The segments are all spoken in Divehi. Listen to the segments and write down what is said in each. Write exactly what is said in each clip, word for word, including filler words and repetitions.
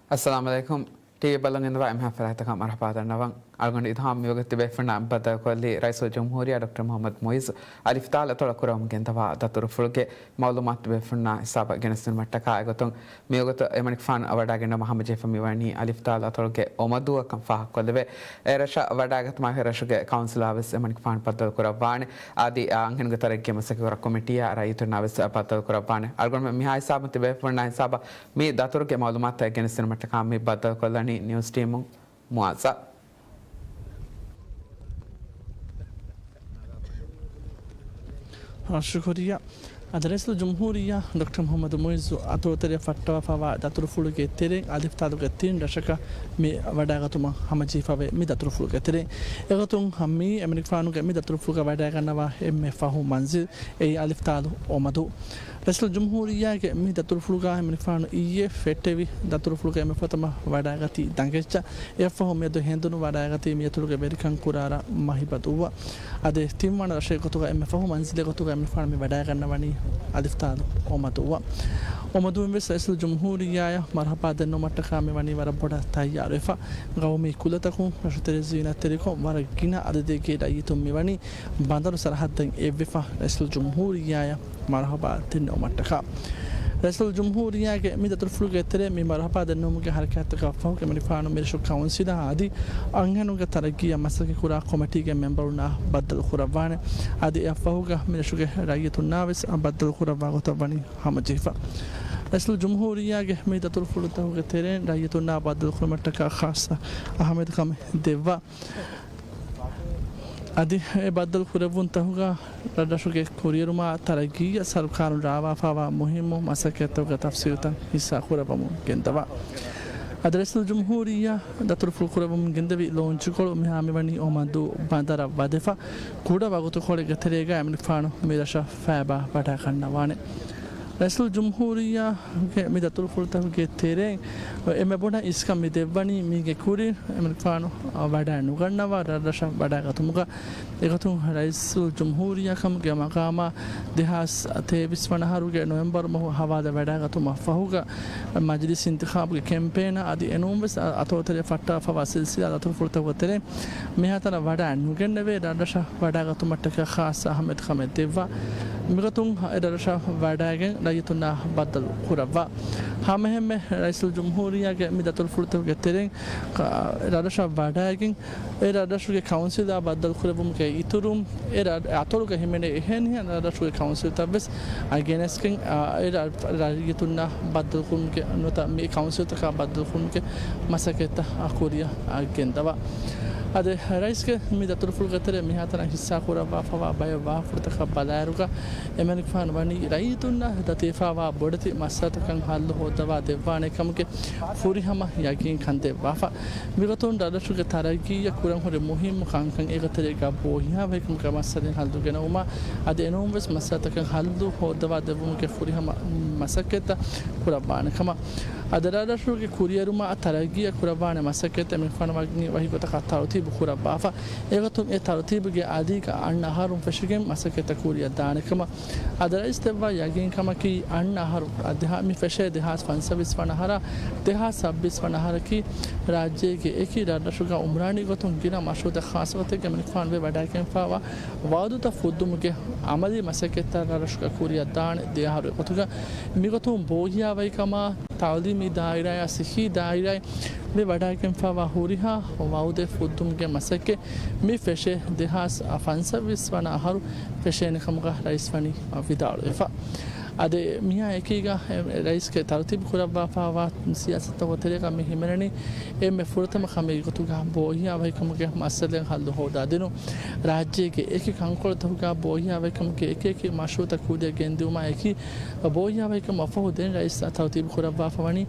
އައްސަލާމު ޢަލައިކުމް. ޓީވީ ބަލަން އިންދަވާ އެންމެހާ ފަރާތްތަކަށް މަރުޙަބާ ދަންނަވަން. އަޅުގަނޑު އިލްހާމް މިވަގުތު ތިބޭފުޅުންނާ ބައްދަލުކޮށްލީ ރައީސުލްޖުމްހޫރިއްޔާ ޑޮކްޓަރ މުޙައްމަދު މުޢިއްޒު އަލިފްދާލު އަތޮޅަށް ކުރަވަމުން ގެންދަވާ ދަތުރުފުޅުގެ މަޢުލޫމާތު ތިބޭފުޅުންނާ ހިސާބަށް ގެނެސްދިނުމަށްޓަކާ އެގޮތުން މިވަގުތު އެމަނިކުފާނު ވަޑައިގަންނަވާ ހަމަޖެހިފަ މިވަނީ އަލިފްދާލު އަތޮޅުގެ އޮމަދޫއަށް ކަން ފާހަގަކޮށްލެވޭ. އެ ރަށަށް ވަޑައިގަތުމާ އެ ރަށުގެ ކައުންސިލާ ވެސް އެމަނިކުފާނު ބައްދަލު ކުރައްވާނެ. އަދި އަންހެނުންގެ ތަރައްގީ މަސައްކަތްކުރާ ކޮމިޓީއާ ރައްޔިތުންނާ ވެސް ބައްދަލު ކުރައްވާނެ. އަޅުގަނޑުމެން މިހާ ހިސާބުން ތިބޭފުޅުންނާ ހިސާބަށް މި ދަތުރުގެ މަޢުލޫމާތުތައް ގެނެސްދިނުމަށްޓަކާ މި ބައްދަލުކޮށްލަނީ ނިއުސް ޓީމުން މުޢާޒާ. ޝުކުރިއްޔާ. އަދި ރައީސުލްޖުމްހޫރިއްޔާ ޑޮކްޓަރ މުޙައްމަދު މުޢިއްޒު އަތޮޅުތެރެއަށް ފައްޓަވާފައިވާ ދަތުރުފުޅުގެ ތެރެއިން އަލިފްދާލުގެ ތިން ރަށަކަށް މި ވަޑައިގަތުމަށް ހަމަޖެހިފަވޭ. މި ދަތުރުފުޅުގެ ތެރެއިން އެގޮތުން މި އެމަނިކުފާނުގެ މި ދަތުރުފުޅުގަ ވަޑައިގަންނަވާ އެންމެ ފަހު މަންޒިލް އެއީ އަލިފްދާލު އޮމަދޫ. ރައީސުލްޖުމްހޫރިއްޔާގެ މި ދަތުރުފުޅުގަ އެމަނިކުފާނު އިއްޔެ ފެއްޓެވި ދަތުރުފުޅުގަ އެންމެ ފުރަތަމަ ވަޑައިގަތީ ދަނގެއްޗަށް. އެއަށްފަހު މިއަދު ހެނދުނު ވަޑައިގަތީ މި އަތޮޅުގެ ވެރިކަން ކުރާ ރަށް މަހިބަދޫއަށް. އަދި ތިންވަނަ ރަށެއް ގޮތުގަ އެންމެ ފަހު މަންޒިލެއް ގޮތުގަ އެމަނިކުފާނު މި ވަޑައިގަންނަވަނީ އަލިފްދާލު އޮމަދޫއަށް. އޮމަދޫއިން ވެސް ރައީސުލްޖުމްހޫރިއްޔާއަށް މަރުޙަބާ ދެންނެވުމަށްޓަކާ މި ވަނީ ވަރަށް ބޮޑަށް ތައްޔާރުވެފަ. ގައުމީ ކުލަތަކުން ރަށުތެރެ ޒީނަތްތެރިކޮށް ވަރަށް ގިނަ އަދަދެއްގެ ރައްޔިތުން މިވަނީ ބަނދަރު ސަރަޙައްދަށް އެއްވެފަ ރައީސުލްޖުމްހޫރިއްޔާއަށް މަރުޙަބާ ދެންނެވުމަށްޓަކާ. ރައީސުލްޖުމްހޫރިއްޔާގެ މި ދަތުރުފުޅުގެ ތެރޭ މި މަރުޙަބާ ދެންނެވުމުގެ ހަރަކާތްތަކަށް ފަހު އެމަނިކުފާނު މިރަށު ކައުންސިލާ އަދި އަންހެނުންގެ ތަރައްގީއަށް މަސައްކަތްކުރާ ކޮމިޓީގެ މެމްބަރުންނާ ބައްދަލު ކުރައްވާނެ. އަދި އެއަށްފަހުގަ މިރަށުގެ ރައްޔިތުންނާ ވެސް ބައްދަލު ކުރައްވާ ގޮތަށް ވަނީ ހަމަޖެހިފަ. ރައީސުލްޖުމްހޫރިއްޔާގެ މި ދަތުރުފުޅުތަކުގެ ތެރެއިން ރައްޔިތުންނާ ބައްދަލުކުރުމަށްޓަކާ ޚާއްޞަ އަހައްމިއްޔަތުކަމެއް ދެއްވާ. އަދި އެ ބައްދަލު ކުރެއްވުންތަކުގަ ރަށްރަށުގެ ކުރިއެރުމާ ތަރައްގީއަށް ސަރުކާރުން ރާވާފައިވާ މުހިއްމު މަސައްކަތްތަކުގެ ތަފްސީލުތައް ހިއްސާ ކުރައްވަމުން ގެންދަވާ. އަދި ރައީސުލްޖުމްހޫރިއްޔާ ދަތުރުފުޅު ކުރައްވަމުން ގެންދެވި ލޯންޗުކޮޅު މިހާ މިވަނީ އޮމަދޫ ބަނދަރަށް ވަދެފަ. ކުޑަ ވަގުތުކޮޅެއްގެ ތެރޭގަ އެމަނިކުފާނު މި ރަށަށް ފައިބާ ވަޑައިގަންނަވާނެ. ރައީސުލްޖުމްހޫރިއްޔާގެ މި ދަތުރުފުޅުތަކުގެ ތެރެއިން އެންމެ ބޮޑަށް އިސްކަން މި ދެއްވަނީ މީގެ ކުރިން އެމަނިކުފާނު ވަޑައި ނުގަންނަވާ ރަށްރަށަށް ވަޑައިގަތުމުގަ. އެގޮތުން ރައީސުލްޖުމްހޫރިއްޔާ ކަމުގެ މަގާމާ ދެހާސް ތޭވީސް ވަނަ އަހަރުގެ ނޮވެމްބަރު މަހު ހަވާލު ވަޑައިގަތުމަށް ފަހުގަ މަޖިލިސް އިންތިޚާބުގެ ކެމްޕޭނާ އަދި އެނޫންވެސް އަތޮޅުތެރެ ފައްޓާފައިވާ ސިލްސިލާ ދަތުރުފުޅުތަކުގެ ތެރެއިން މިހާތަނަށް ވަޑައި ނުގެންނެވޭ ރަށްރަށަށް ވަޑައިގަތުމަށްޓަކާ ޚާއްޞަ އަހައްމިއްޔަތުކަމެއް ދެއްވާ. މިގޮތުން އެ ރަށްރަށަށް ވަޑައިގެން ރައްޔިތުންނާ ބައްދަލު ކުރައްވާ. ހަމައެހެންމެ ރައީސުލްޖުމްހޫރިއްޔާގެ މި ދަތުރުފުޅުތަކުގެ ތެރެއިން ރަށްރަށަށް ވަޑައިގެން އެ ރަށްރަށުގެ ކައުންސިލާ ބައްދަލު ކުރެއްވުމުގެ އިތުރުން އެ ރަށް-، އެ އަތޮޅުގަ ހިމެނޭ އެހެނިހެން ރަށްރަށުގެ ކައުންސިލްތައް ވެސް އަށް ގެނެސްގެން، އާ، އެ ރަ-، ރައްޔިތުންނާ ބައްދަލުކުރުމުގެ ނުވަތަ މި ކައުންސިލްތަކާ ބައްދަލުކުރުމުގެ މަސައްކަތްތައް ކުރިއަށް ގެންދަވާ. އަދި ރައީސްގެ މި ދަތުރުފުޅުގެ ތެރޭ މިހާތަނަށް ހިއްސާ ކުރައްވާފައިވާ ބައެއް ވާހަކަފުޅުތަކަށް ބަލާއިރުގަ، އެމަނިކުފާނު ވަނީ ރައްޔިތުންނަށް ދަތިވެފައިވާ ބޮޑެތި މައްސަލަތަކަށް ހައްލު ހޯއްދަވާ ދެއްވާނެ ކަމުގެ ފުރިހަމަ ޔަގީންކަން ދެއްވާފަ. މިގޮތުން ރަށްރަށުގެ ތަރައްގީއަށް ކުރަން ހުރި މުހިއްމު ކަންކަން އޭގެ ތެރޭގަ ބޯހިޔާވަހިކަމުގެ މައްސަލައިން ހައްލު ގެނައުމާ، އަދި އެނޫންވެސް މައްސަލަތަކަށް ހައްލު ހޯއްދަވާ ދެއްވުމުގެ ފުރިހަމަ މަސައްކަތްތައް ކުރައްވާނެ ކަމަށް. އަދި ރަށްރަށުގެ ކުރިއެރުމާ ތަރައްގީއަށް ކުރައްވާނެ މަސައްކަތްތައް އެމަނިކުފާނު ވަނީ ވަކި ގޮތަކަށް ތަރުތީބު ކުރައްވާފަ. އެގޮތުން އެ ތަރުތީބުގެ އަލީގަ އަންނަ އަހަރުން ފެށިގެން މަސައްކަތްތައް ކުރިއަށް ދާނެ ކަމަށް. އަދި ރައީސް ދެއްވާ ޔަގީންކަމަކީ، އަންނަ އަހަރު ދެހާ-، މި ފެށޭ ދެހާސް ފަންސަވީސް ވަނަ އަހަރާ ދެހާސް ސައްބީސް ވަނަ އަހަރަކީ، ރާއްޖޭގެ އެކި ރަށްރަށުގަ އުމްރާނީ ގޮތުން ގިނަ މަޝްރޫއުތައް ޚާއްޞަގޮތެއްގެ އެމަނިކުފާނު ވެ ވަޑައިގެންފައިވާ ވައުދުތައް ފުއްދުމުގެ އަމަލީ މަސައްކަތްތައް ރަށްރަށުގަ ކުރިއަށް ދާނެ ދެ އަހަރު ގޮތުގަ. މިގޮތުން ބޯހިޔާވަހިކަމާ، ތައުލީމީ ދާއިރާއާ ސިއްހީ ދާއިރާއިން ވެ ވަޑައިގެންފައިވާ ހުރިހާ ވައުދެއް ފުއްދުމުގެ މަސައްކަތް މި ފެށޭ ދެހާސް ފަންސަވީސް ވަނަ އަހަރު ފެށޭނެ ކަމުގަ ރައީސް ވަނީ ވިދާޅުވެފަ. އަދި މިހާ އެކީގަ ރައީސްގެ ތަރުތީބު ކުރައްވާފައިވާ ސިޔާސަތުތަކުގެ ތެރޭގަ މި ހިމެނެނީ އެންމެ ފުރަތަމަ ކަމެއްގެ ގޮތުގަ ބޯހިޔާވަހިކަމުގެ މައްސަލައިން ހައްލު ހޯދާދިނުން. ރާއްޖޭގެ އެކި ކަންކޮޅުތަކުގަ ބޯހިޔާވަހިކަމުގެ އެކި އެކި މަޝްރޫއުތައް ކުރިއަށް ގެންދިއުމާ އެކީ، ބޯހިޔާވަހިކަމަށްފަހު ދެން ރައީސް ތަރުތީބު ކުރައްވާފަ ވަނީ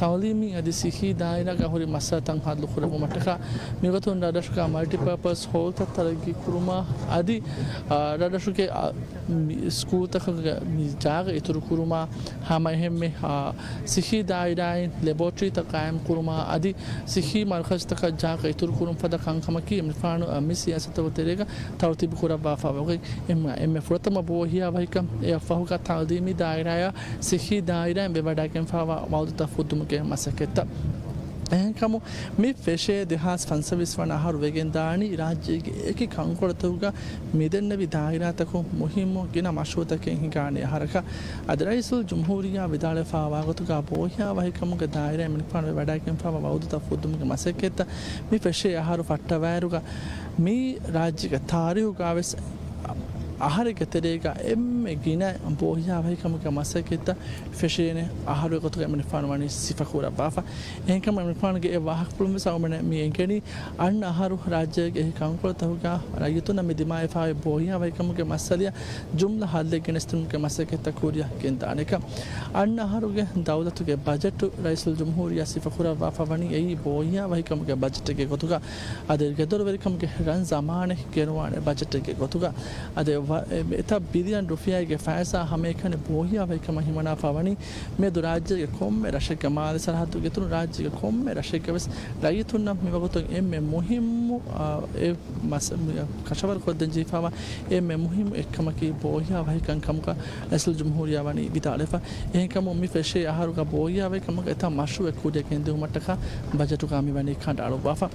ތައުލީމީ އަދި ސިއްހީ ދާއިރާގަ ހުރި މައްސަލަތައް ހައްލު ކުރެއްވުމަށްޓަކާ. މިގޮތުން ރަށްރަށުގަ މަލްޓިޕާޕަސް ހޯލްތައް ތަރައްގީ ކުރުމާ އަދި، އާ، ރަށްރަށުގެ، އާ، މި ސްކޫލްތަކުގެ މި ޖާގަ އިތުރުކުރުމާ ހަމައެހެންމެ، އާ، ސިއްހީ ދާއިރާއިން ލެބޯޓްރީތައް ޤާއިމްކުރުމާ އަދި ސިއްހީ މަރުކަޒުތަކަށް ޖާގަ އިތުރުކުރުން ފަދަ ކަންކަމަކީ އެމަނިކުފާނު، އާ، މި ސިޔާސަތުގެ ތެރޭގަ ތަރުތީބު ކުރައްވާފަ އޮތް އެންމެ، އެންމެ ފުރަތަމަ ބޯހިޔާވަހިކަން އެއަށްފަހުގަ ތައުލީމީ ދާއިރާއާ ސިއްހީ ދާއިރާއިން ވެވަޑައިގެންފާވާ ވައުދުތައް ފުއްދުމުގެ މަސައްކަތްތައް. އެހެންކަމުން މި ފެށޭ ދެހާސް ފަންސަވީސް ވަނަ އަހަރު ވެގެންދާނީ ރާއްޖޭގެ އެކި ކަންކޮޅުތަކުގަ މިދެންނެވި ދާއިރާތަކުން މުހިއްމު ގިނަ މަޝްރޫޢުތަކެއް ހިނގާނެ އަހަރަކަށް. އަދި ރައީސުލް ޖުމްހޫރިއްޔާ ވިދާޅުވެފާވާގޮތުގަ ބޯހިޔާވަހިކަމުގެ ދާއިރާއިން އެމަނިކުފާނު ވެވަޑައިގެންފާވާ ވައުދުތައް ފުއްދުމުގެ މަސައްކަތްތައް މި ފެށޭ އަހަރު ފައްޓަވާއިރުގަ މި ރާއްޖޭގެ ތާރީހުގަވެސް އަހަރެއްގެ ތެރޭގަ އެންމެ ގިނަ ބޯހިޔާވަހިކަމުގެ މަސައްކަތްތައް ފެށޭނެ އަހަރުގެ ގޮތުގަ އެމަނިކުފާނު ވަނީ ސިފަކުރައްވާފަ. އެހެންކަމުން އެމަނިކުފާނުގެ އެ ވާހަކަފުޅުން ވެސް އަޅުގަނޑުމެން މި އެނގެނީ އަންނަ އަހަރު ރާއްޖޭގެ އެހީ ކަންކޮޅުތަކުގަ ރައްޔިތުންނަށް މި ދިމާވެފާވި ބޯހިޔާވަހިކަމުގެ މައްސަލައަށް ޖުމްލަ ހައްލެއް ގެނެސްދިނުމުގެ މަސައްކަތްތައް ކުރިއަށް ގެންދާނެކަން. އަންނަ އަހަރުގެ ދައުލަތުގެ ބަޖެޓު ރައީސުލް ޖުމްހޫރިއްޔާ ސިފަކުރައްވާފަ ވަނީ އެއީ ބޯހިޔާވަހިކަމުގެ ބަޖެޓެއްގެ ގޮތުގަ އަދި ގެދޮރުވެރިކަމުގެ ރަން ޒަމާނެއް ގެނުވާނެ ބަޖެޓެއްގެ ގޮތުގަ. އަދި ވަ-، އެ-، އެތައް ބިލިއަން ރުފިޔާގެ ފައިސާ ހަމައެކަނި ބޯހިޔާވަހިކަމަށް ހިމަނާފަ ވަނީ މިއަދު ރާއްޖޭގެ ކޮންމެ ރަށެއްގެ މާލެ ސަރަހައްދުގެ އިތުރުން ރާއްޖޭގެ ކޮންމެ ރަށެއްގަވެސް ރައްޔިތުންނަށް މިވަގުތު އެންމެ މުހިއްމު، އާ، އެ މަސް-، މި ކަށަވަރު ކޮށްދޭން ޖެހިފައިވާ އެންމެ މުހިއްމު އެއްކަމަކީ ބޯހިޔާ ވަހިކަން ކަމުގަ ރައީސުލް ޖުމްހޫރިއްޔާ ވަނީ ވިދާޅުވެފަ. އެހެންކަމުން މި ފެށޭ އަހަރުގަ ބޯހިޔާ ވަހިކަމުގަ އެތައް މަޝްރޫޢެއް ކުރިއަށް ގެންދިއުމަށްޓަކާ ބަޖެޓުގަ މި ވަނީ ކަނޑައަޅުއްވާފަ.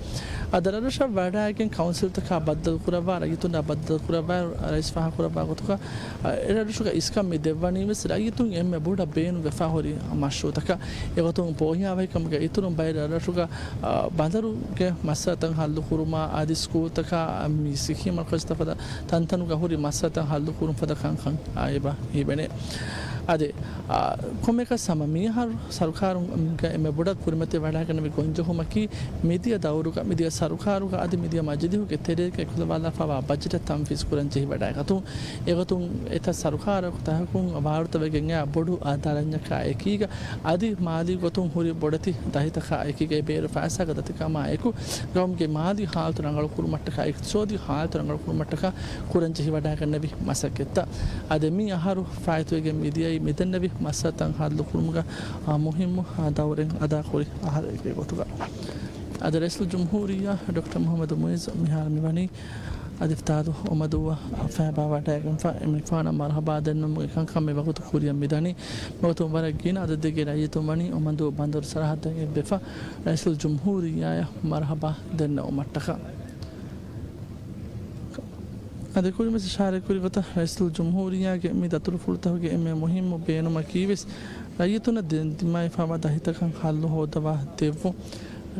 އަދި ރަށްރަށަށް ވަޑައިގެން ކައުންސިލްތަކާ ބައްދަލުކުރައްވާ، ރައްޔިތުންނާ ބައްދަލުކުރައްވާ، ރައީސް ފާހަގަކުރައްވާ ގޮތުގަ، އަ، އެރަށްރަށުގަ އިސްކަން މި ދެއްވަނީވެސް ރައްޔިތުން އެންމެ ބޮޑަށް ބޭނުންވެފާ ހުރި މަޝްރޫޢުތަކަށް. އެގޮތުން ބޯހިޔާވަހިކަމުގެ އިތުރުން ބައެއް ރަށްރަށުގަ، އާ، ބަނދަރުގެ މައްސަލަތައް ހައްލުކުރުމާ، އަދި ސްކޫލްތަކާ، މި ސިއްހީ މަރުކަޒުތައް ފަދަ ތަންތަނުގަ ހުރި މައްސަލަތައް ހައްލުކުރުން ފަދަ ކަންކަން އެބަ ހިމެނޭ. އަދި، އާ، ކޮންމެއަކަސް ހަމަ މިއަހަރު ސަރުކާރުން އެންމެ ބޮޑަށް ކުރިމަތިވެ ވަޑައިގަންނެވި ގޮންޖެހުމަކީ މިދިޔަ ދައުރުގަ، މިދިޔަ ސަރުކާރުގަ އަދި މިދިޔަ މަޖިލީހުގެ ތެރޭގަ އެކުލަވާލާފައިވާ ބަޖެޓެއް ތަންފީޒު ކުރަން ޖެހިވަޑައިގަތުން. އެގޮތުން އެތައް ސަރުކާރުތަކުން ވާރުތަވެގެން އައި ބޮޑު ދަރަންޏަކާ އެކީގަ އަދި މާލީ ގޮތުން ހުރި ބޮޑެތި ދަތިތަކާ އެކީގަ ބޭރު ފައިސާގެ ދަތިކަމާ އެކު، ގައުމުގެ މާލީ ހާލަތު ރަނގަޅުކުރުމަށްޓަކާ، އިޤްތިޞާދީ ހާލަތު ރަނގަޅުކުރުމަށްޓަކާ ކުރަން ޖެހިވަޑައިގަންނެވި މަސައްކަތްތައް. އަދި މި އަހަރު ފާއިތުވެގެން މިދިޔައީ މިދެންނެވި މައްސަލަތައް ހައްލުކުރުމުގަ، އާ، މުހިއްމު، އާ، ދައުރެއް އަދާކުރި އަހަރެއްގެ ގޮތުގަ. އަދި ރައީސުލްޖުމްހޫރިއްޔާ ޑޮކްޓަރ މުޙައްމަދު މުޢިއްޒު މިހާރު މިވަނީ އަދި އިފްތާލު އޮމަދޫއަށް ފައިބާވަޑައިގެންފަ އެމަނިކުފާނަށް މަރުޙަބާ ދެންނެވުމުގެ ކަންކަން މިވަގުތު ކުރިއަށް މިދަނީ. މިވަގުތު ވަރަށް ގިނަ އަދަދެއްގެ ރައްޔިތުން ވަނީ އޮމަދޫ ބަނދަރު ސަރަހައްދަށް އެއްވެފަ ރައީސުލްޖުމްހޫރިއްޔާއަށް މަރުޙަބާ ދެންނެވުމަށްޓަކާ. އަދި ކުރިންވެސް އިޝާރަތްކުރި ގޮތަށް ރައީސުލްޖުމްހޫރިއްޔާގެ މި ދަތުރުފުޅުތަކުގެ އެންމެ މުހިއްމު ބޭނުމަކީވެސް ރައްޔިތުންނަށް ދި-، ދިމާވެފައިވާ ދަތިތަކަށް ހައްލު ހޯދަވާ ދެއްވުން.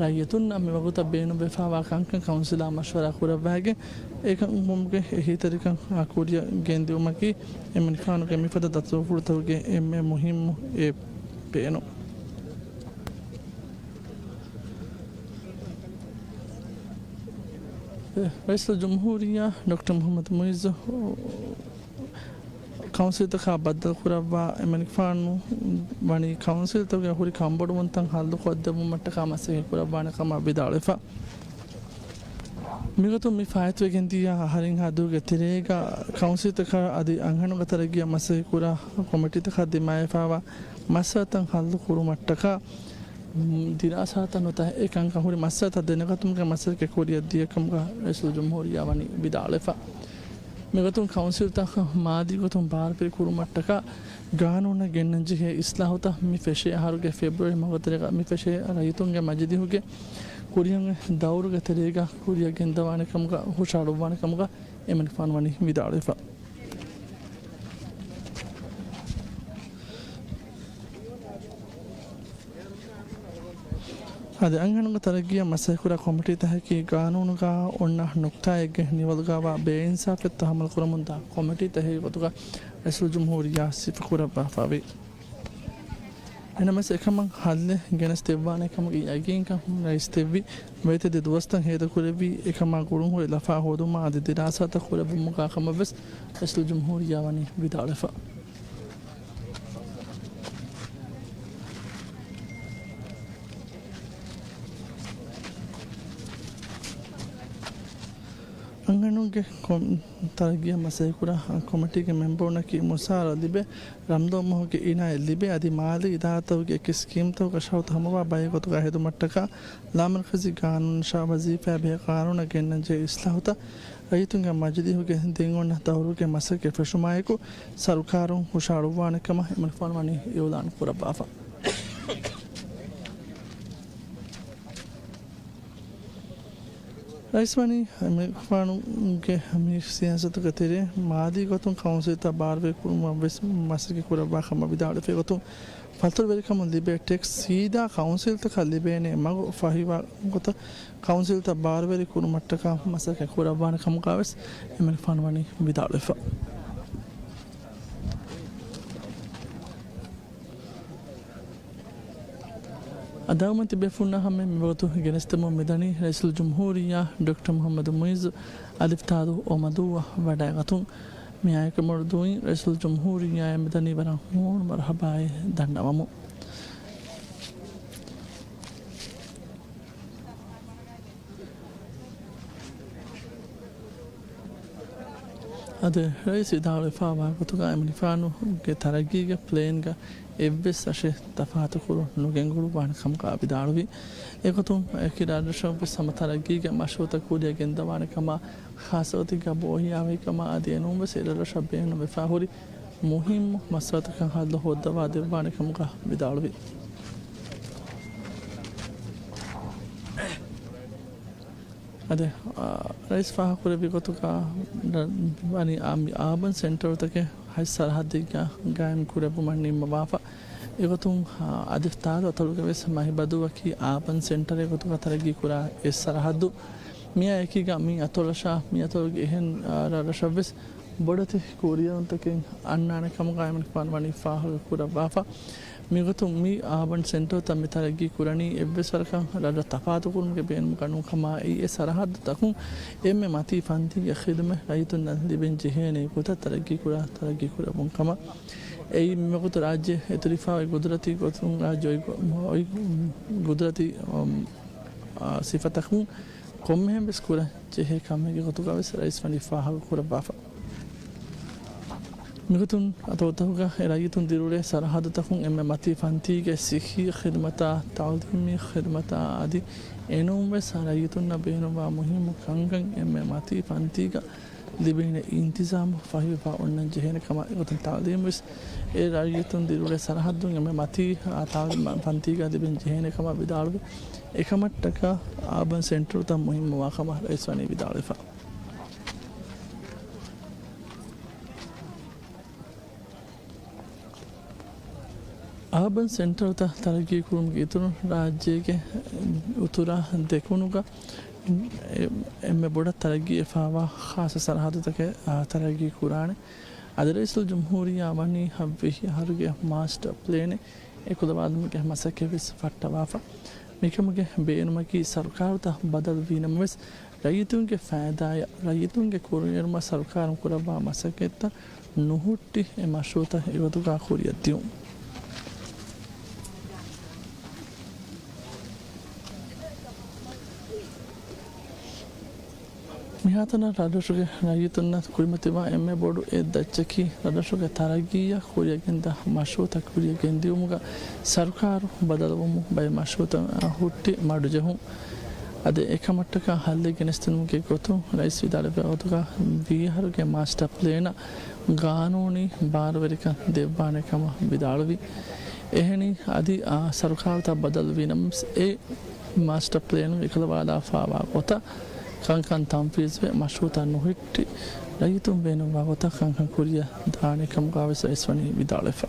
ރައްޔިތުންނަށް މިވަގުތަށް ބޭނުންވެފައިވާ ކަންކަން ކައުންސިލާ މަޝްވަރާ ކުރައްވާގެން އެކަންކަމުގެ އެހީތެރިކަން ކުރިއަށް ގެންދިއުމަކީ އެމަނިކުފާނުގެ މިފަދަ ދަތުރުފުޅުތަކުގެ އެންމެ މުހިއްމު އެއް ބޭނުން. ރައީސުލްޖުމްހޫރިއްޔާ ޑޮކްޓަރ މުޙައްމަދު މުޢިއްޒު ކައުންސިލްތަކާ ބައްދަލު ކުރައްވާ އެމަނިކުފާނު ވަނީ ކައުންސިލްތަކުގެ ހުރި ކަންބޮޑުވުންތައް ހައްލުކޮށްދެއްވުމަށްޓަކާ މަސައްކަތް ކުރައްވާނެ ކަމަށް ވިދާޅުވެފަ. މިގޮތުން މި ފާއިތުވެގެން ދިޔަ އަހަރެއްހާ ދުވަހުގެ ތެރޭގަ ކައުންސިލްތަކަށް އަދި އަންހެނުންގެ ތަރައްގީއަށް މަސައްކަތް ކުރާ ކޮމިޓީތަކާ ދިމާވެފައިވާ މައްސަލަތައް ހައްލު ކުރުމަށްޓަކާ ދިރާސާތައް ނުވަތަ އެކަންކަން ހުރި މައްސަލަތައް ދެނެގަތުމުގެ މަސައްކަތް ކުރިއަށް ދިޔަ ކަމުގަ ރައީސުލްޖުމްހޫރިއްޔާ ވަނީ ވިދާޅުވެފަ. މިގޮތުން ކައުންސިލްތަކަށް މާލީ ގޮތުން ބާރުފިލި ކުރުމަށްޓަކާ ގާނޫނަށް ގެންނަން ޖެހޭ އިސްލާހުތައް މި ފެށޭ އަހަރުގެ ފެބްރުއަރީ މަހުގެ ތެރޭގަ މި ފެށޭ ރައްޔިތުންގެ މަޖިލީހުގެ ކުރިއަށް ދައުރުގެ ތެރޭގަ ކުރިއަށް ގެންދަވާނެ ކަމުގަ ހުށަހަޅުއްވާނެ ކަމުގަ އެމަނިކުފާނު ވަނީ ވިދާޅުވެފަ. އަދި އަންހެނުންގެ ތަރައްގީއަށް މަސައްކަތްކުރާ ކޮމިޓީތަކަކީ ގާނޫނުގަ އޮންނަ ނުކްތާއެއްގެ ނިވަލުގައިވާ ބޭއިންސާފެއް ތަހައްމަލު ކުރަމުންދާ ކޮމިޓީތަކެއް ގޮތުގަ ރައީސުލްޖުމްހޫރިއްޔާ ސިފަކުރައްވާފައިވޭ. އެނަމަވެސް އެކަމަށް ހައްލެއް ގެނެސްދެއްވާނެ ކަމުގެ ޔަގީންކަން ރައީސް ދެއްވި ވައިތި ދުވަސްތައް ހޭދަކުރެއްވީ އެކަމާ ގުޅުންހުރި ލަފާ ހޯދުމާ އަދި ދިރާސާތައް ކުރެއްވުމުގަ ކަމަށްވެސް ރައީސުލްޖުމްހޫރިއްޔާ ވަނީ ވިދާޅުވެފަ. އަންހެނުންގެ ކޮ-، ތަރައްގީއަށް މަސައްކަތްކުރާ ކޮމިޓީގެ މެމްބަރުންނަކީ މުސާރަ ލިބޭ ރަމްދޯ މަހުގެ އިނާޔަތް ލިބޭ އަދި މާލީ އިދާރާތަކުގެ އެކި ސްކީމްތަކުގަ ޝަރުތު ހަމަވާ ބައެއް ގޮތުގަ ހެދުމަށްޓަކާ ލާމަރުކަޒީ ގާނޫނުން ޝާ ވަޒީފާއާ ބެހޭ ގާނޫނަށް ގެންނަންޖެހޭ އިސްލާހުތައް ރައްޔިތުންގެ މަޖިލީހުގެ ދެން އޮންނަ ދައުރުގެ މަސައްކަތް ފެށުމާއެކު ސަރުކާރުން ހުށަހަޅުއްވާނެ ކަމަށް އެމަނިކުފާނު ވަނީ އިއުލާން ކުރައްވާފަ. ރައީސް ވަނީ އެމަނިކުފާނުގެ މި ސިޔާސަތުގެ ތެރޭ މާލީ ގޮތުން ކައުންސިލްތައް ބާރުވެރި ކުރުމަށް ވެސް މަސައްކަތް ކުރައްވާ ކަމަށް ވިދާޅުވި ގޮތުން، ފަތުރުވެރިކަމުން ލިބޭ ޓެކްސް ސީދާ ކައުންސިލްތަކަށް ލިބޭނެ މަގު ފަހިވާ ގޮތަށް ކައުންސިލްތައް ބާރުވެރި ކުރުމަށްޓަކާ މަސައްކަތް ކުރައްވާނެ ކަމުގަ ވެސް އެމަނިކުފާނު ވަނީ ވިދާޅުވެފަ. އަދާވަމެން ތިބޭފުންނާ ހަމަޔަށް މިވަގުތު ގެނެސްދެމުން މިދަނީ ރައީސުލްޖުމްހޫރިއްޔާ ޑޮކްޓަރ މުޙައްމަދު މުޢިއްޒު އަލިފްތާދު އޮމަދޫއަށް ވަޑައިގަތުން. މިއާއެކު އެމަރުދޫއިން ރައީސުލްޖުމްހޫރިއްޔާއަށް މިދަނީ ވަރަށް ހޫނު މަރުޙަބާއެއް ދަންނަވަމުން. އަދި ރައީސް ވިދާޅުވެފައިވާ ގޮތުގަ އެމަނިކުފާނުގެ ތަރައްގީގެ ޕްލޭންގަ އެއްވެސް ރަށެއް ތަފާތުކުރުން ނުގެންގުޅުއްވާނެ ކަމުގަ ވިދާޅުވި. އެގޮތުން އެކި ރަށްރަށަށްވެސް ހަމަ ތަރައްގީގެ މަޝްރޫޢުތައް ކުރިއަށް ގެންދަވާނެ ކަމަށް، ޚާއްޞަގޮތެއްގަ ބޯހިޔާވަހިކަމަށް އަދި އެނޫންވެސް އެރަށްރަށަށް ބޭނުންވެފަ ހުރި މުހިއްމު މައްސަލަތަކަށް ހައްލު ހޯއްދަވާ ދެއްވާނެ ކަމުގަ ވިދާޅުވި. އަދި، އާ، ރައީސް ފާހަގަކުރެއްވި ގޮތުގަ، ވަނީ އާ، މި އާބަން ސެންޓަރުތަކެއް ހަތް ސަރަހައްދެއްގަ ގާއިމް ކުރެއްވުމަށް ނިންމަވާފަ. އެގޮތުން، އާ، އަލިފްތާދު އަތޮޅުގަވެސް މަހިބަދޫއަކީ އާބަން ސެންޓަރެއް ގޮތުގަ ތަރައްގީ ކުރާ އެއް ސަރަހައްދު. މިއާ އެކީގަ މި އަތޮޅަށާ މި އަތޮޅުގެ އެހެން، އާ، ރަށްރަށަށްވެސް ބޮޑެތި ކުރިއެރުންތަކެއް އަންނާނެ ކަމުގައި އެމަނިކުފާނު ވަނީ ފާހަގަ ކުރައްވާފަ. މިގޮތުން މި އާބަން ސެންޓަރުތައް މި ތަރައްގީ ކުރަނީ އެއްވެސް ވަރަކަށް ރަށްރަށް ތަފާތުކުރުމުގެ ބޭނުމަކަށް ނޫން ކަމާ އެއީ އެ ސަރަހައްދުތަކުން އެންމެ މަތީ ފަންތީގެ ޚިދުމަތް ރައްޔިތުންނަށް ލިބެން ޖެހޭނެ ގޮތަށް ތަރައްގީ ކުރާ، ތަރައްގީ ކުރެއްވުން ކަމަށް. އެއީ މިވަގުތު ރާއްޖެ އެތުރިފައި ގުދުރަތީ ގޮތުން ރާއްޖެ އޮތް ގޮ-، އޮތް ގުދުރަތީ، އަމް، އާ، ސިފަތަކުން ކޮންމެހެން ވެސް ކުރަން ޖެހޭ ކަމެއްގެ ގޮތުގަ ވެސް ރައީސް ވަނީ ފާހަގަ ކުރައްވާފަ. މިގޮތުން އަތޮޅުތަކުގަ އެ ރައްޔިތުން ދިރިއުޅޭ ސަރަހައްދުތަކުން އެންމެ މަތީ ފަންތީގެ ސިއްހީ ޚިދުމަތާ، ތަޢުލީމީ ޚިދުމަތާ އަދި އެނޫންވެސް ރައްޔިތުންނަށް ބޭނުންވާ މުހިއްމު ކަންކަން އެންމެ މަތީ ފަންތީގަ ލިބޭނެ އިންތިޒާމު ފަހިވެފަ އޮންނަން ޖެހޭނެ ކަމަށް އެގޮތުން ތަޢުލީމު ވެސް އެ ރައްޔިތުން ދިރިއުޅޭ ސަރަހައްދުން އެންމެ މަތީ، އާ، ތަޢުލީމު ފަންތީގަ ލިބެން ޖެހޭނެ ކަމަށް ވިދާޅުވި. އެކަމަށްޓަކާ އާބަން ސެންޓަރުތައް މުހިއްމުވާ ކަމަށް ރައީސް ވަނީ ވިދާޅުވެފަ. އާބަން ސެންޓަރުތައް ތަރައްގީ ކުރުމުގެ އިތުރުން ރާއްޖޭގެ އުތުރާ ދެކުނުގަ އެ-، އެންމެ ބޮޑަށް ތަރައްގީވެފައިވާ ޚާއްޞަ ސަރަހައްދުތަކެއް، އާ، ތަރައްގީ ކުރާނެ. އަދި ރައީސުލްޖުމްހޫރިއްޔާ ވަނީ ހަތްވިހި އަހަރުގެ މާސްޓަރ ޕްލޭނެއް އެކުލަވާލުމުގެ މަސައްކަތް ވެސް ފައްޓަވާފަ. މިކަމުގެ ބޭނުމަކީ ސަރުކާރުތައް ބަދަލުވީ ނަމަވެސް، ރައްޔިތުންގެ ފައިދާއަށް، ރައްޔިތުންގެ ކުރިއެރުމަށް ސަރުކާރުން ކުރައްވާ މަސައްކަތްތައް ނުހުއްޓި އެ މަޝްރޫޢުތައް އެގޮތުގަ ކުރިއަށް ދިއުން. މިހާތަނަށް ރަށްރަށުގެ ރައްޔިތުންނަށް ކުރިމަތިވާ އެންމެ ބޮޑު އެއް ދައްޗަކީ ރަށްރަށުގެ ތަރައްގީއަށް ކުރިއަށް ގެންދާ މަޝްރޫޢުތައް ކުރިއަށް ގެންދިއުމުގަ ސަރުކާރު ބަދަލުވުމުން ބައެއް މަޝްރޫޢުތައް ހުއްޓި މަޑުޖެހުން. އަދި އެކަމަށްޓަކާ ހައްލެއް ގެނެސްދިނުމުގެ ގޮތުން ރައީސް ވިދާޅުވި ގޮތުގަ ވީހަރުގެ މާސްޓަރ ޕްލޭނަށް ގާނޫނީ ބާރުވެރިކަން ދެއްވާނެ ކަމަށް ވިދާޅުވި. އެހެނީ އަދި، އާ، ސަރުކާރުތައް ބަދަލުވީ ނަމަވެސް އެ މާސްޓަރ ޕްލޭނުން އެކުލަވާލާފައިވާ ގޮތަށް ކަންކަން ތަންފީޒުވެ، މަޝްރޫޢުތައް ނުހުއްޓި، ރައްޔިތުން ބޭނުންވާ ގޮތަށް ކަންކަން ކުރިއަށް ދާނެ ކަމުގަ ވެސް ރައީސް ވަނީ ވިދާޅުވެފަ.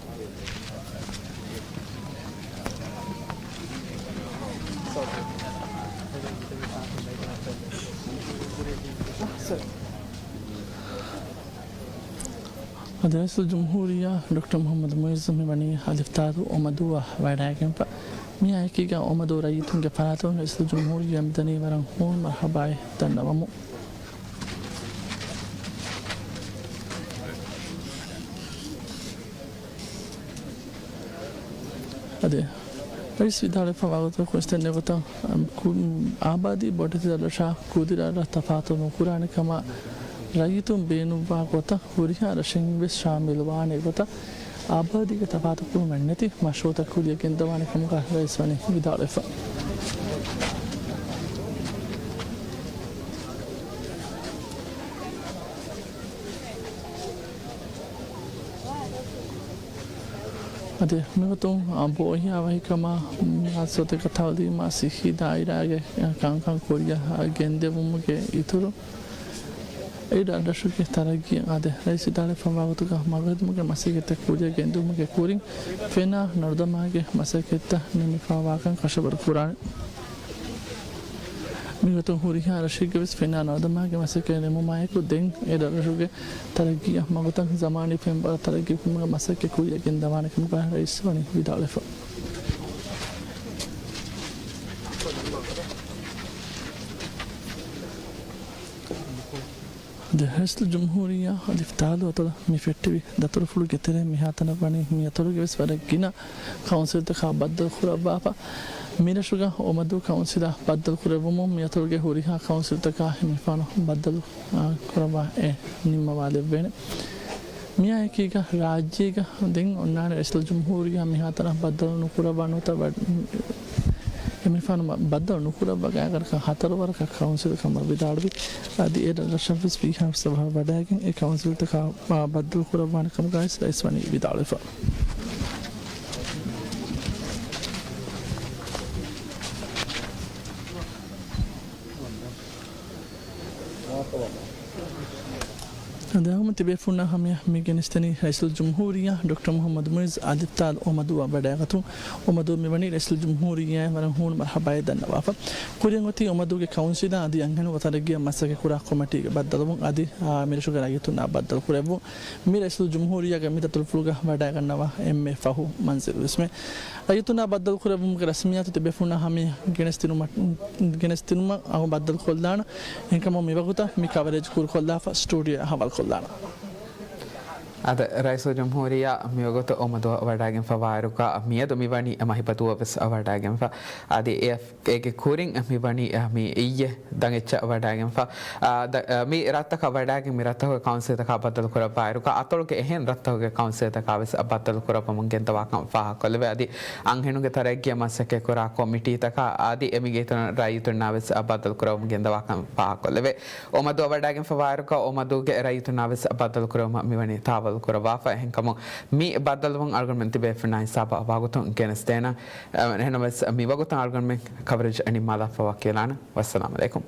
އަދި ރައީސުލްޖުމްހޫރިއްޔާ ޑޮކްޓަރ މުޙައްމަދު މުޢިއްޒު މިވަނީ އަލިފްތާދު އޮމަދޫއަށް ވަޑައިގެންފަ. މިއާއެކީގަ އޮމަދޫ ރައްޔިތުންގެ ފަރާތުން ރައީސުލްޖުމްހޫރިއްޔާ މިދަނީ ވަރަށް ހޫނު މަރުޙަބާއެއް ދަންނަވަމުން. އަދި ރައީސް ވިދާޅުވެފަ ވާގޮތަށް ކުނިސްތެން ނެގޮތަށް، އަ، ކު-، އާބާދީ ބޮޑެތި ދަށްރަށާ ކުދި ރަށްރަށް ތަފާތު ނުކުރާނެ ކަމަށް ރައްޔިތުން ބޭނުންވާ ގޮތަށް ހުރިހާ ރަށެއް ވެސް ޝާމިލުވާނެ ގޮތަށް އާބާދީގެ ތަފާތުކުރުމެއް ނެތި މަޝްރޫއުތައް ކުރިއަށް ގެންދަވާނެ ކަމުގަ ރައީސް ވަނީ ވިދާޅުވެފަ. އަދި މިގޮތުން، އާ، ބޯހިޔާ ވަހިކަމާ، މާސްވަތެއްގަ ތައުލީމާ ސިއްހީ ދާއިރާގެ ކަންކަން ކުރިއަށް ގެންދެވުމުގެ އިތުރު، އެ ރަށްރަށުގެ ތަރައްގީއަށް އާދެ، ރައީސް ވިދާޅުވެފަ ވާގޮތުގަ މަގުހެދުމުގެ މަސައްކަތްތައް ކުރިއަށް ގެންދިއުމުގެ ކުރިން ފެނާ ނަރުދަމާގެ މަސައްކަތްތައް ނިމިފަވާކަން ކަށަވަރު ކުރާނެ. މިގޮތުން ހުރިހާ ރަށެއްގެ ވެސް ފެނާ ނަރުދަމާގެ މަސައްކަތް ނިމުމާއެކު، ދެން އެ ރަށްރަށުގެ ތަރައްގީއަށް މަގުތައް ޒަމާނީ ފެންވަރަށް ތަރައްގީ ކުރުމުގެ މަސައްކަތް ކުރިއަށް ގެންދަވާނެ ކަމުގަ ރައީސް ވަނީ ވިދާޅުވެފަ. އަދި ރައީސުލްޖުމްހޫރިއްޔާ އަލިފް ދާލު އަތޮޅަށް މި ފެއްޓެވި ދަތުރުފުޅުގެ ތެރެއިން މިހާތަނަށް ވަނީ މި އަތޮޅުގެ ވެސް ވަރަށް ގިނަ ކައުންސިލްތަކާ ބައްދަލު ކުރައްވާފަ. މިރަށުގަ އޮމަދޫ ކައުންސިލާ ބައްދަލު ކުރެއްވުމުން މިއަތޮޅުގެ ހުރިހާ ކައުންސިލްތަކާ ހިމެނިފާނު ބައްދަލު، އާ، ކުރައްވާ އެ ނިންމަވާލެއްވޭނެ. މިއާއެކީގަ ރާއްޖޭގަ ދެން އޮންނާނެ ރައީސުލްޖުމްހޫރިއްޔާ މިހާތަނަށް ބައްދަލު ނުކުރައްވާ ނުވަތަ ބަ-، ހިމެނިފާނު ބައްދަލު ނުކުރައްވާ ގާތްގަނޑަކަށް ހަތަރު ވަރަކަށް ކައުންސިލް ކަމަށް ވިދާޅުވި. އަދި އެ ރަށްރަށަށް ވެސް ވީހާވެސް އަވަހަށް ވަޑައިގެން އެ ކައުންސިލްތަކާ، އާ، ބައްދަލު ކުރައްވާނެ ކަމުގައި ވެސް ރައީސް ވަނީ ވިދާޅުވެފަ. އަދި އަހަރުމެން ތިބޭފުޅުންނާ ހަމަޔަށް މި ގެނެސްދެނީ ރައީސުލްޖުމްހޫރިއްޔާ ޑޮކްޓަރ މުހައްމަދު މުއިއްޒު އަލިފްދާލް އޮމަދޫއަށް ވަޑައިގަތުން. އޮމަދޫ މިވަނީ ރައީސުލްޖުމްހޫރިއްޔާއަށް ވަރަށް ހޫނު މަރުޙަބާއެއް ދަންނަވާފަ. ކުރިއަށް އޮތީ އޮމަދޫގެ ކައުންސިލާ އަދި އަންހެނުންގެ ތަރައްގީއަށް މަސައްކަތް ކުރާ ކޮމިޓީގެ ބައްދަލުވުން އަދި، އާ، މިރަށުގެ ރައްޔިތުންނާ ބައްދަލު ކުރެއްވުން. މި ރައީސުލްޖުމްހޫރިއްޔާގެ މި ދަތުރުފުޅުގަ ވަޑައިގަންނަވާ އެންމެ ފަހު މަންޒިލުވެސްމެ. ރައްޔިތުންނާ ބައްދަލު ކުރެއްވުމުގެ ރަސްމިއްޔާތު ތިބޭފުޅުންނާ ހަމަޔަށް ގެނެސްދިނުމަށް، ގެނެސްދިނުމަށް އަހު ބައްދަލު ކޮށްލާނަން. އެހެންކަމުން މިވަގުތަށް މި ކަވަރޭޖް ކުރުކޮށްލާފަ ސްޓޫޑިއޯއަށް ހަވާލުކޮށްލާނަން. އަދި ރައީސުލްޖުމްހޫރިއްޔާ މިވަގުތު އޮމަދޫއަށް ވަޑައިގެންފަ ވާއިރުގަ މިއަދު މިވަނީ މަހިބަދޫއަށް ވެސް ވަޑައިގެންފަ. އަދި އެ އޭގެ ކުރިން މިވަނީ، އަ، މި އިއްޔެ ދަނގެއްޗަށް ވަޑައިގެންފަ. އާ، ދަ-، އަ، މި ރަށްތަކަށް ވަޑައިގެން މި ރަށްތަކުގެ ކައުންސިލްތަކާ ބައްދަލު ކުރައްވާއިރުގަ އަތޮޅުގެ އެހެން ރަށްތަކުގެ ކައުންސިލްތަކާ ވެސް ބައްދަލު ކުރައްވަމުން ގެންދަވާކަން ފާހަގަކޮށްލެވޭ. އަދި އަންހެނުންގެ ތަރައްގީއަށް މަސައްކަތް ކުރާ ކޮމިޓީތަކާ އަދި އެމީގެ އިތުރުން ރައްޔިތުންނާ ވެސް ބައްދަލު ކުރައްވަމުން ގެންދަވާކަން ފާހަގަކޮށްލެވޭ. އޮމަދޫއަށް ވަޑައިގެންފަ ވާއިރުގަ އޮމަދޫގެ ރައްޔިތުންނާ ވެސް ބައްދަލު ކުރެއްވުމަށް މިވަނީ ތާވަލު ކުރައްވާފަ. އެހެންކަމުން މި ބައްދަލުވުން އަޅުގަނޑުމެން ތިބޭފުޅުންނާ ހިސާބަށް ވަގުތުން ގެނެސްދޭނަން. އެހެންނަމަވެސް މިވަގުތަށް އަޅުގަނޑުމެން ކަވަރޭޖް ނިންމާލާފަ ވަކިވެލާނަން. ވައްސަލާމް އަލައިކުމް.